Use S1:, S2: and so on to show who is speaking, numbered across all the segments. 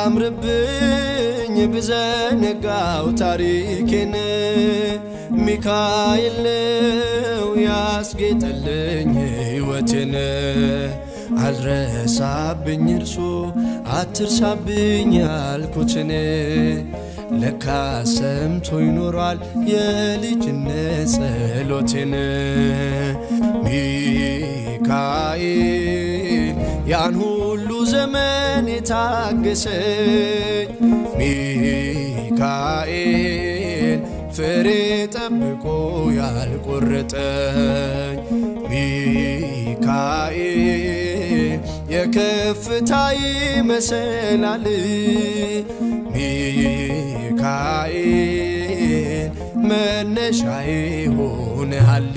S1: ባያምርብኝ ብዘነጋው ታሪኬን ሚካኤል ነው ያስጌጠልኝ ሕይወቴን። አልረሳብኝ እርሱ አትርሳብኝ ያልኩትን ለካ ሰምቶ ይኖሯል የልጅነት ጸሎቴን። ሚካኤል ያን ሁሉ ዘመን የታገሰኝ፣ ሚካኤል ፍሬ ጠብቆ ያልቆረጠኝ፣ ሚካኤል የከፍታዬ መሰላል፣ ሚካኤል መነሻዬ ሆነሃል።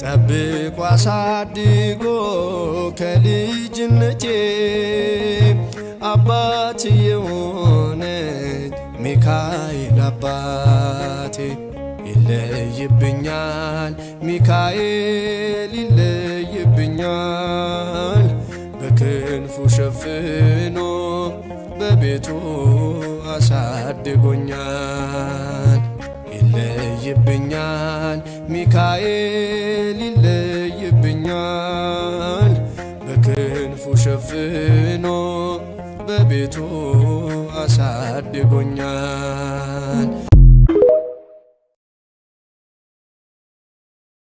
S1: ጠብቆ አሳድጎ ከልጅነቴ አባት የሆነኝ ሚካኤል አባቴ ይለይብኛል፣ ሚካኤል ይለይብኛል፣ በክንፉ ሸፍኖ በቤቱ አሳድጎኛል። ይለይብኛል ሚካኤል ይለይብኛል፣ በክንፉ ሸፍኖ በቤቱ አሳድጎኛል።